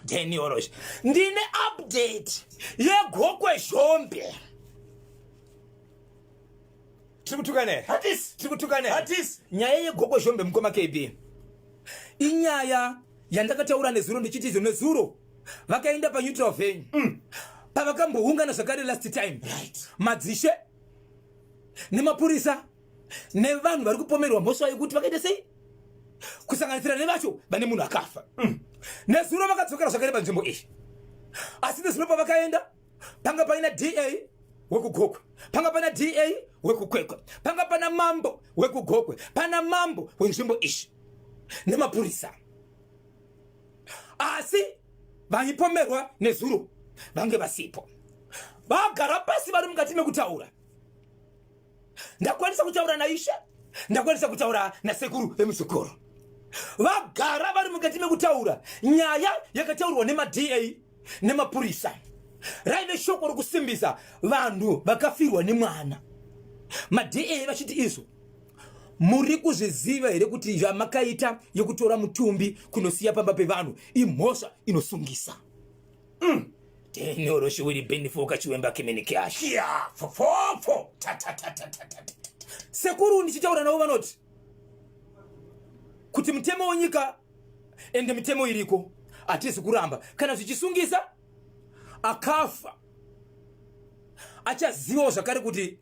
Daniel ndine update yeGokwe Zhombe. Tiri kutukana here? Hatisi. Tiri kutukana here? Hatisi. Nyaya yeGokwe Zhombe, mukoma KB, inyaya yandakataura nezuro ndichiti izvo nezuro vakaenda paneutral venue pavakamboungana zvakare last time, madzishe nemapurisa nevanhu vari kupomerwa mhosva yekuti vakaita sei, kusanganisira nevacho vane munhu akafa. Nezuro vakadzokera zvakare panzvimbo iyi, asi nezuro pavakaenda panga paina DA wekuGokwe, panga pana DA wekuKwekwe, panga pana mambo wekuGokwe, pana mambo wenzvimbo iyi nemapurisa, asi vaipomerwa nezuro vange vasipo. Vagara pasi vari mukati mekutaura. Ndakwanisa kutaura naishe, ndakwanisa kutaura nasekuru vemuzukuru. Vagara vari mukati mekutaura, nyaya yakataurwa nemaDA nemapurisa raive shoko rokusimbisa vanhu vakafirwa nemwana. MaDA vachiti izvo, "Muri kuzviziva here kuti zvamakaita yekutora mutumbi kunosiya pamba pevanhu imhosva inosungisa?" Tenoro shiwiri benifoka chiwemba kimenikyashi. Kia fofofo ta ta ta ta ta ta ta. Sekuru ndichitaura navo vanoti kuti mutemo wenyika ende mitemo iriko, hatisi kuramba. Kana zvichisungisa, akafa achazivawo zvakare kuti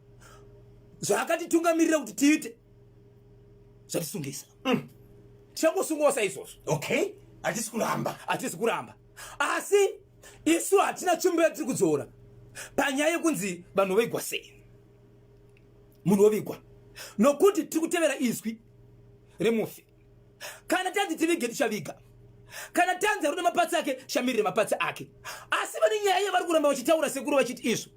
zvaakatitungamirira kuti tiite zvatisungisa. Tichangosungwawo saizvozvo. Okay, hatisi kuramba. Hatisi kuramba, asi isu hatina tsvimbo yatiri kudzora panyaya yekunzi vanhu vovigwa sei, munhu wovigwa, nokuti tiri kutevera izwi remufi. Kana tanzi tivige, tichaviga. Kana tanzi arune mapatsi ake, tichamirire mapatsi ake. Asi vane nyaya yavari kuramba vachitaura, sekuru vachiti izvo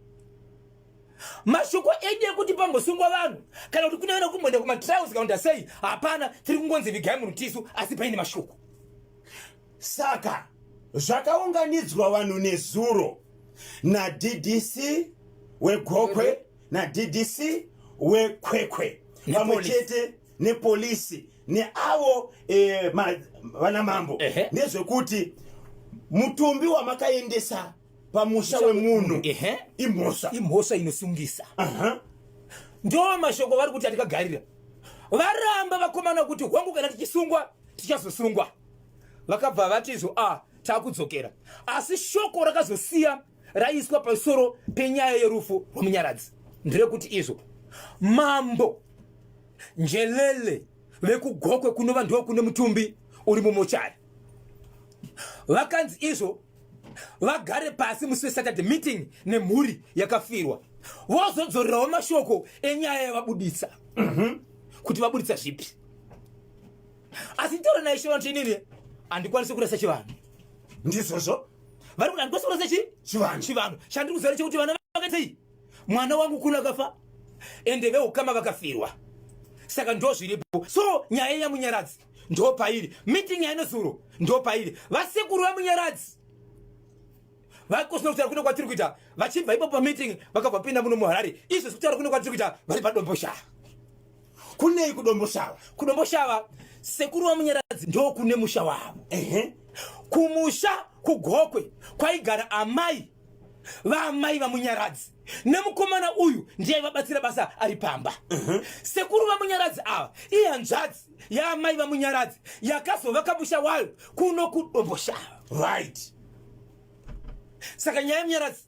mashoko edu ekuti pambosungwa vanhu kana kuti kune vana kumboenda kumatrials kana kuti sei, hapana. Tiri kungonzi vigai munhu tisu, asi paine mashoko. Saka zvakaunganidzwa vanhu nezuro naDDC weGokwe naDDC weKwekwe pamwe Nepolisi. chete nepolisi neavo vana mambo ndezvekuti mutumbi wamakaendesa pamusha wemunhu imhosva. Imhosva inosungisa. Ndo mashoko vari kuti atikagarira. Varamba vakomana kuti hwangu, kana tichisungwa tichazosungwa. Vakabva vati izvo a taakudzokera, asi shoko rakazosiya raiswa pamusoro penyaya yerufu rwaMunyaradzi nderekuti izvo mambo Njelele vekuGokwe, kunova ndo kune mutumbi uri mumochari, vakanzi izvo vagare pasi musi weSaturday, meeting nemhuri yakafirwa, vozodzorerawo mashoko enyaya yavabuditsa kuti vabuditsa zvipi. Asi taura naishe vanoti, "Inini handikwanisi kurasa chivanhu." Ndizvozvo. Vari kuti handikwanisi kurasa chi Chivanhu. Chivanhu. Chandiri kuziva ndechekuti vana vakaitei, mwana wangu kuno akafa, ende veukama vakafirwa, saka ndo zviripo. So nyaya yaMunyaradzi ndo pairi, meeting yainozuro ndo pairi. Vasekuru vaMunyaradzi vakosina kutaura kuno kwatiri kuita, vachibva ipapo pameeting vakabva pinda muno muHarare. Izvo kutaura kuno kwatiri kuita vari paDomboshava. Kunei kuDomboshava? KuDomboshava sekuru vaMunyaradzi ndo kune musha wavo. Kumusha kuGokwe kwaigara amai vaamai vaMunyaradzi, nemukomana uyu ndiye aivabatsira basa ari pamba. Sekuru vaMunyaradzi ava ihanzvadzi yaamai vaMunyaradzi yakazovaka musha wayo kuno kuDomboshava. Saka nyaya yeMunyaradzi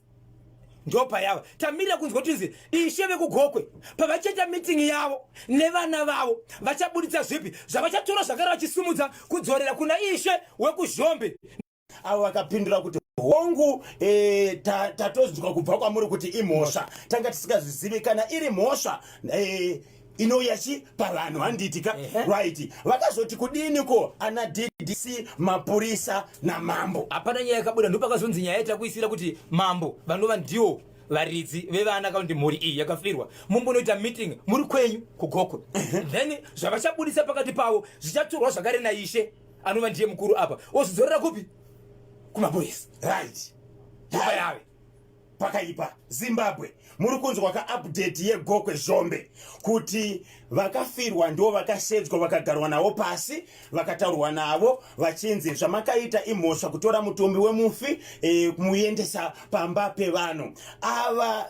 ndopayava. Tamirira kunzwa kuti ishe vekuGokwe pavachaita meeting yavo nevana vavo vachabuditsa zvipi zvavachatora zvakare vachisimudza kudzorera kuna ishe wekuZhombe. Avo vakapindura kuti hongu, tatozwa kubva kwamuri kuti imhosva, tanga tisingazvizivi. Kana iri mhosva inouya chi pavanhu, handiti ka? Right, vakazoti kudiniko ana DDC, mapurisa namambo? Hapana nyaya yakabuda. Ndopakazonzi nyaya yatakuisira kuti mambo vanova ndiwo varidzi vevana kana kuti mhuri iyi yakafirwa, mumbonoita meeting muri kwenyu kuGokwe, then zvavachabudisa pakati pavo zvichatorwa zvakare naishe anova ndiye mukuru apa, ozvidzorera kupi? Kumapurisa. Ndopa yave. Pakaipa. Zimbabwe, muri kunzwa kaupdate yeGokwe Zhombe kuti vakafirwa ndo vakashedzwa, vakagarwa navo pasi, vakataurwa navo vachinzi zvamakaita imhosva kutora mutumbi wemufi kumuendesa pamba pevanhu ava.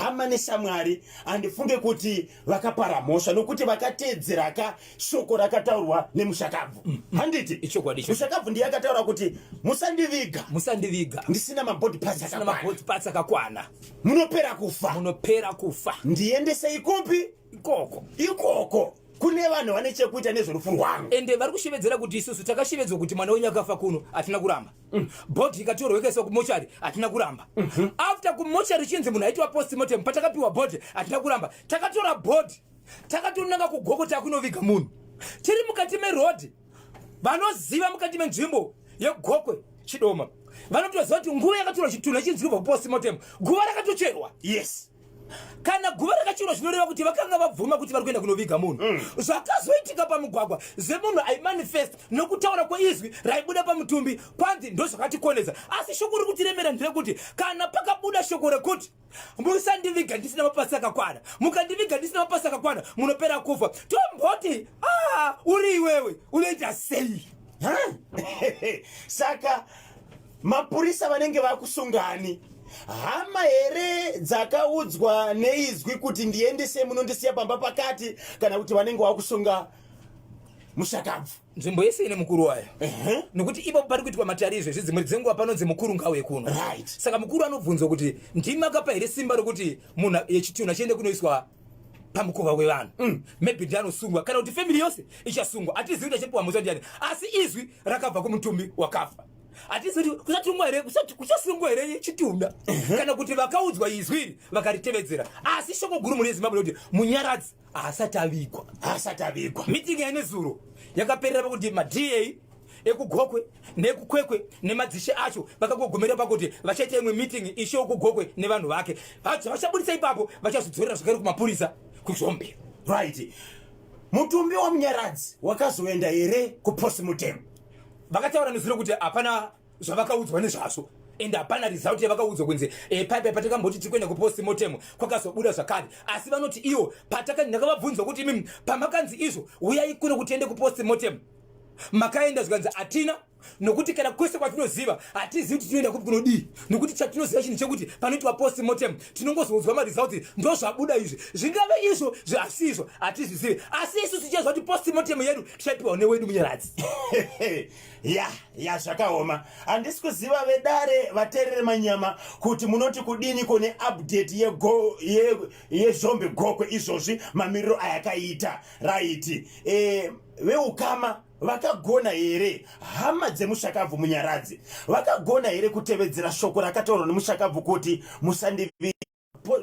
Hama neshamwari, handifunge kuti vakapara mhosva nokuti vakateedzera ka shoko rakataurwa nemushakabvu, handiti? Ichokwadi icho. Mushakabvu ndiye akataura kuti musandiviga musandiviga ndisina mabody parts sina akakwana. Mabody parts akakwana. Munopera kufa. Munopera kufa. Ndiendesei kupi? Ikoko. Ikoko kune vanhu vane chekuita nezverufu rwangu. Ende vari kushevedzera kuti isusu takashevedzwa kuti mwana wenyu akafa kuno, hatina kuramba. Body ikatorwa ikaiswa kumochari, hatina kuramba. After kumochari chinzi munhu aitwa postmortem, patakapiwa body hatina kuramba. Takatora body, takatonanga kuGokwe, takunoviga munhu. Tiri mukati merodhi, vanoziva mukati menzvimbo yeGokwe Chidoma vanotoziva kuti nguva yakatorwa chitunha chinzi kubva kupostmortem, guva rakatocherwa. Kana guva rakacherwa, zvinoreva kuti vakanga vabvuma kuti vari kuenda kunoviga munhu. Zvakazoitika pamugwagwa zvemunhu aimanifest nokutaura kweizwi raibuda pamutumbi, kwanzi ndozvakatikonesa. Asi shoko riri kutiremera nderekuti kana pakabuda shoko rekuti musandiviga ndisina maparts akakwana, mukandiviga ndisina maparts akakwana munopera kufa, tomboti a uri iwewe unoita sei? Ha? Saka mapurisa vanenge vakusungani hama here dzakaudzwa neizwi kuti ndiendese munondisiya pamba pakati, kana kuti vanenge vakusunga mushakabvu? Nzvimbo yese ine mukuru wayo, nekuti ipapo pari kuitwa matari izvezvi. Dzimwe dzenguva panonzi mukuru ngauye kuno. Saka mukuru anobvunzwa kuti ndimi akapa here simba rokuti munhu yechitunha chiende kunoiswa pamukova wevanhu? Maybe ndi anosungwa, kana kuti family yose ichasungwa. Hatizivi kuti achapiwa mhosva ndiani, asi izwi rakabva kumutumbi wakafa. Hatizivi kuti kusatungwa here, kuchasungwa here chitunha, kana kuti vakaudzwa izwi iri vakaritevedzera. Asi shoko guru mune Zimbabwe rekuti Munyaradzi haasati avigwa. Haasati avigwa. Meeting yanezuro yakaperera pakuti maDA ekuGokwe nekuKwekwe nemadzishe acho vakangogomera pakuti vachaita imwe meeting, ishe wekuGokwe nevanhu vake. Vachabudisa ipapo, vachazodzorera zvakare kumapurisa kuZhombe. Right, mutumbi waMunyaradzi wakazoenda here kupostmortem? Vakataura nezuro kuti hapana zvavakaudzwa nezvazvo, ende hapana result yavakaudzwa kunzi paipai patakamboti tiri kuenda kupostmortem kwakazobuda zvakare. Asi vanoti ivo pataka ndakavabvunzwa kuti imimi pamakanzi izvo uyai kuno kuti tiende kupostmortem, makaenda? Zvikanzi hatina, nokuti kana kwese kwatinoziva hatizivi kuti tinoenda kupi kunodii, nokuti chatinoziva chinhu chekuti panoitwa postmortem tinongozoudzwa maresults, ndo zvabuda izvi. Zvingave izvo zvasi izvo hatizvizivi, asi isu tichaziva kuti postmortem yedu tichaipiwa newedu Munyaradzi. Ya, zvakaoma. Handisi kuziva vedare, vateerere manyama, kuti munoti kudini kune update yeZhombe Gokwe izvozvi, mamiriro ayakaita. Right, veukama vakagona here? Hama dzemushakabvu Munyaradzi vakagona here kutevedzera shoko rakataurwa nemushakabvu kuti musandivi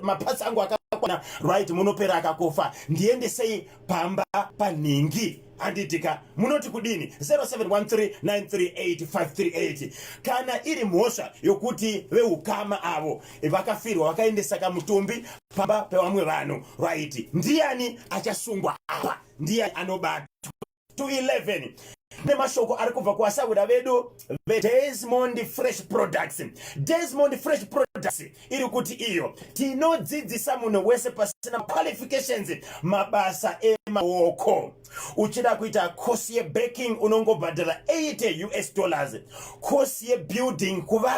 maparts angu akakwana? Right, munopera akakufa, ndiendesei pamba panhingi, handitika? Munoti kudini? 0713938538. Kana iri mhosva yokuti veukama avo vakafirwa vakaendesa kamutumbi pamba pevamwe vanhu, right, ndiani achasungwa apa? Ndiani anobatwa? 211 nemashoko ari kubva kuvasahwira vedu veDesmond Fresh Products. Desmond Fresh Products iri kuti iyo tinodzidzisa munhu wese pasina qualifications mabasa emaoko. Uchida kuita kosi yebaking, unongobhadhara 80 US dollars. Kosi yebuilding, kuvaka.